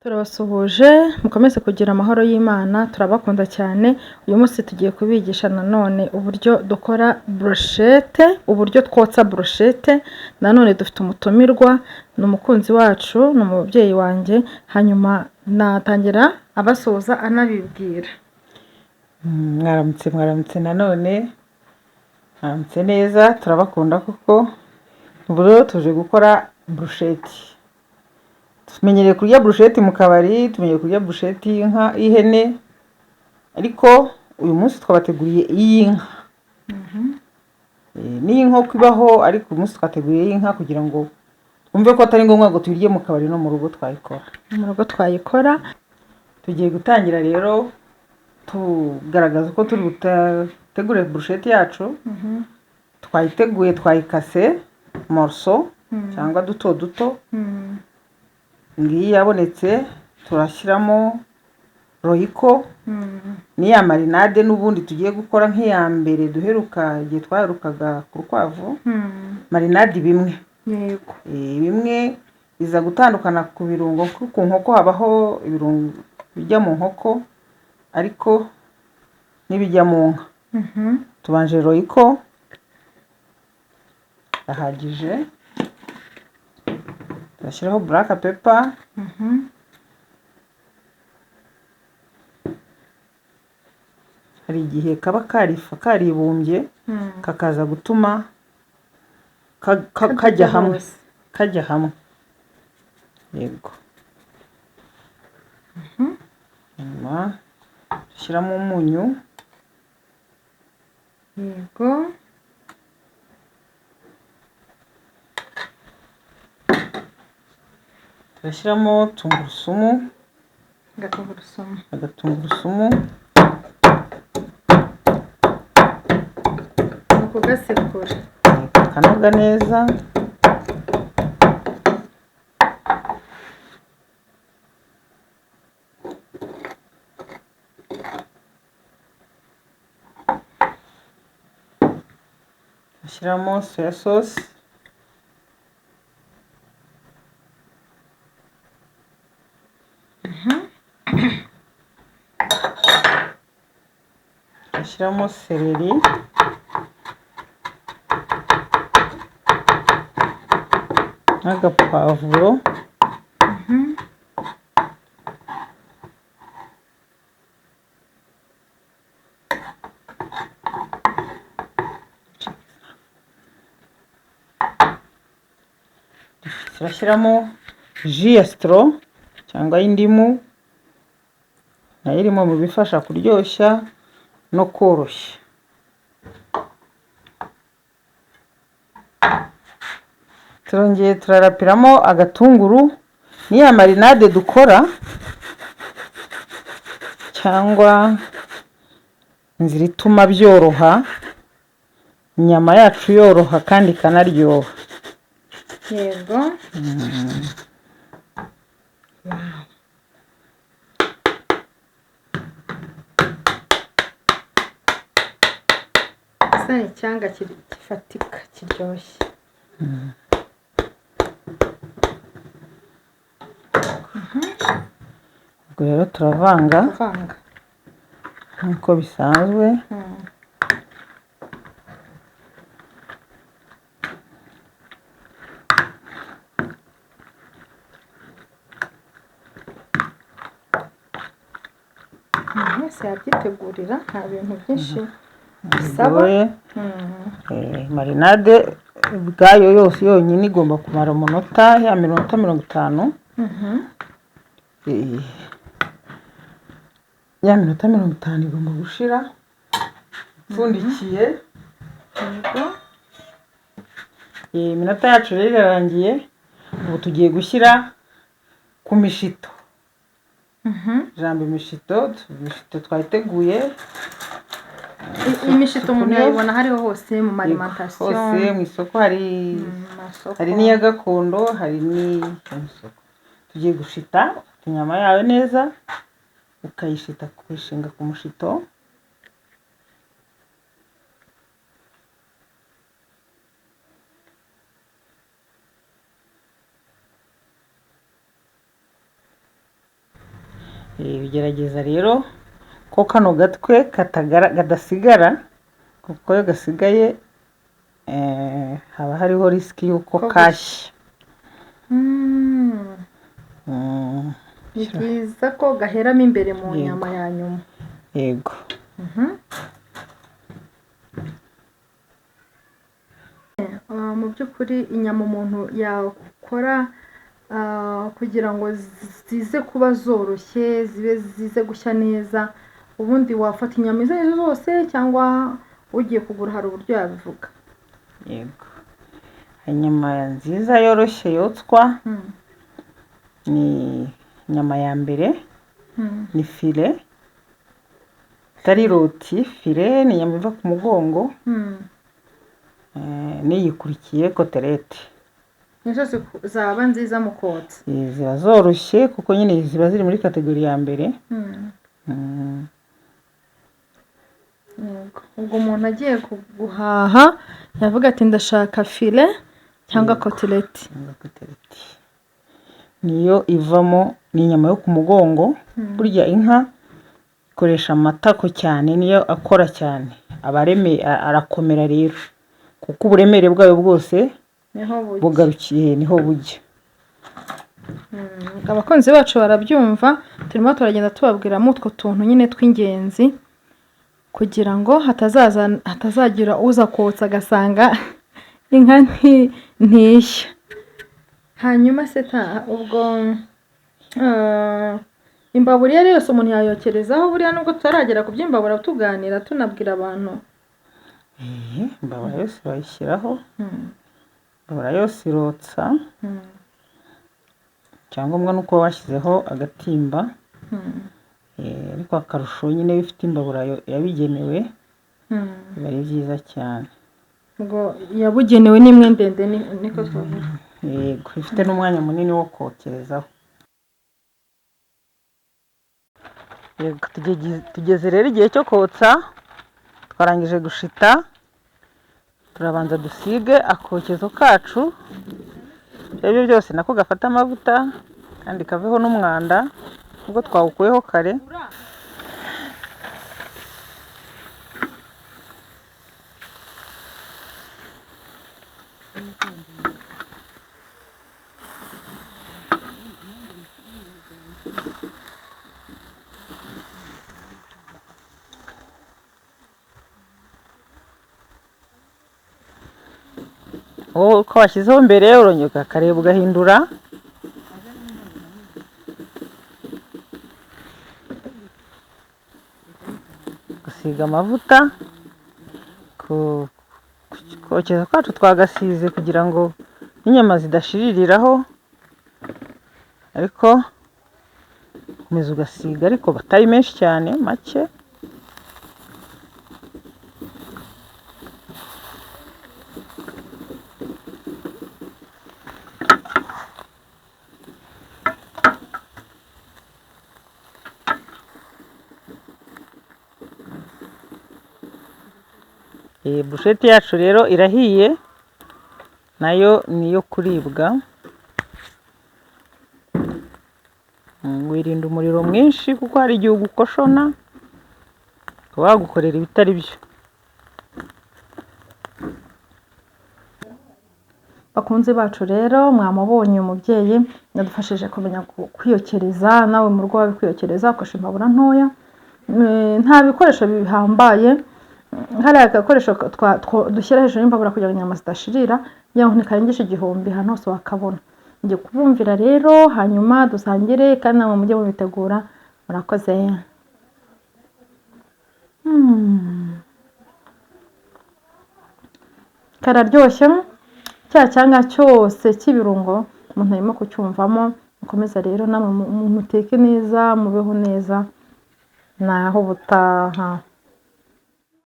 Turabasuhuje mukomeze kugira amahoro y'Imana, turabakunda cyane. Uyu munsi tugiye kubigisha nanone uburyo dukora brochette, uburyo twotsa brochette. Nanone dufite umutumirwa, ni umukunzi wacu, ni umubyeyi wanjye, hanyuma natangira abasuhuza anabibwira. Mwaramutse, mwaramutse nanone, mwaramutse neza, turabakunda kuko ubu rero tuje gukora brochette. Tumenyereye kurya brochette mu kabari, tumenyereye kurya brochette y'inka, y'ihene, ariko uyu munsi twabateguriye iy'inka. N'iy'inkoko ibaho, ariko uyu munsi twateguye iy'inka kugira ngo twumve ko atari ngombwa ngo tuyirye mu kabari, no mu rugo twayikora. Mu rugo twayikora. Tugiye gutangira rero tugaragaza uko turi butegure brochette yacu. Twayiteguye, twayikase morceaux cyangwa duto duto. Ngiyi yabonetse, turashyiramo Royco n'iya marinade n'ubundi tugiye gukora nk'iya mbere duheruka igihe twaherukaga ku rukwavu. Marinade bimwe. Bimwe biza gutandukana ku birungo, kuko ku nkoko habaho ibirungo bijya mu nkoko ariko n'ibijya mu nka. Tubanje Royco irahagije, turashyiraho black pepper, hari igihe kaba karifa karibumbye kakaza gutuma kajya hamwe, kajya hamwe. Yego, nyuma dushyiramo umunyu. Yego. Turashyiramo tungurusumu. Agatungurusumu. Agatungurusumu. Ni ukugasekura. Kanoga neza. Dushyiramo soya sauce. Dushyiramo seleri. N'agapavuro. Turashyiramo jus ya citron cyangwa y'indimu, nayo irimo mu bifasha kuryoshya no koroshya. Turongeye turarapiramo agatunguru n'iya marinade dukora, cyangwa inzira ituma byoroha, inyama yacu yoroha kandi ikanaryoha. Yego. Asa ni icyanga gifatika kiryoshye. Ubwo rero turavanga. Kuvanga. Nk'uko bisanzwe. Umuntu wese yabyitegurira, nta bintu byinshi bisaba. Bigoye. Marinade ubwayo yose yonyine igomba kumara umunota, ya minota 50. Ya minota 50 igomba gushira ipfundikiye. Yego. Iminota yacu rero irarangiye, ubu tugiye gushyira ku mishito. Ijambo imishito, imishito twayiteguye. Imishito umuntu Niyo. yayibona hariho hose mu ma alimentation. Hose mu isoko hari. Mu masoko. Hari n'iya gakondo, hari n'iyo mu isoko. Tugiye gushita inyama yawe neza, ukayishita, ukayishinga ku mushito. Ugerageza rero ko kano gatwe kadasigara, kuko iyo gasigaye haba hariho risk y'uko Ko gushya. kashya. Ni byiza ko gaheramo imbere mu Yego. nyama ya nyuma. Yego. Mu by'ukuri inyama umuntu yakora kugira ngo zize kuba zoroshye, zibe zize gushya neza, ubundi wafata inyama izo ari zo zose cyangwa ugiye kugura hari uburyo yabivuga? Yego, inyama nziza yoroshye yotswa ni inyama ya mbere, ni file itari rôti. File ni inyama iva ku mugongo, n'iyikurikiye côtelette. Nizo zaba nziza mu kotsa? Ziba zoroshye kuko nyine ziba ziri muri catégorie ya mbere. Yego. Ubwo umuntu agiye guhaha yavuga ati ndashaka file cyangwa côtelette. Cyangwa côtelette niyo ivamo, ni inyama yo ku mugongo. Burya inka ikoresha amatako cyane, niyo akora cyane, aba arakomera rero kuko uburemere bwayo bwose niho bujya. Bugarukiye niho bujya. Abakunzi bacu barabyumva, turimo turagenda tubabwiramo utwo tuntu nyine tw'ingenzi kugira ngo hatazagira uza kotsa agasanga inka ntishya. Hanyuma se ta ubwo imbabura iyo ari yose umuntu yayokerezaho buriya, nubwo tutaragera ku by'imbabura tuganira tunabwira abantu? Imbabura yose bayishyiraho, imbabura yose irotsa. Icyangombwa ni uko washyizeho agatimba. Ariko akarusho nyine iyo ufite imbabura yabigenewe biba ari byiza cyane. Ubwo yabugenewe ni imwe ndende niko twavuga? Yego, ifite n'umwanya munini wo kokerezaho. Yego, tugeze rero igihe cyo kotsa, twarangije gushita, turabanza dusige akokezo kacu, ibyo ari byo byose nako gafata amavuta kandi kaveho n'umwanda nubwo twawukuyeho kare. Wowe uko washyizeho mbere urongera ukakareba ugahindura. Gusiga amavuta ku kokezo kwacu twagasize kugira ngo n'inyama zidashiririraho, ariko ukomeza ugasiga ariko batari menshi cyane, make. Iyi burusheti yacu rero irahiye, nayo ni iyo kuribwa. Wirinda umuriro mwinshi kuko hari igihe ugukoshona ukaba wagukorera ibitari byo. Bakunzi bacu rero, mwamubonye umubyeyi yadufashije kumenya kwiyokereza. Nawe mu rugo wabikwiyokereza ukoresha imbabura ntoya. Nta bikoresho bihambaye. Hariya agakoresho dushyira hejuru y'imbabura kugira ngo inyama zidashirira, kugira ngo ntikarengeje 1000, ahantu hose wakabona. Ngiye kubumvira rero, hanyuma dusangire kandi namwe mujye mubitegura. Murakoze. Kararyoshye, cya cyanga cyose cy'ibirungo umuntu arimo kucyumvamo. Mukomeza rero namwe muteke neza, mubeho neza, naho ubutaha.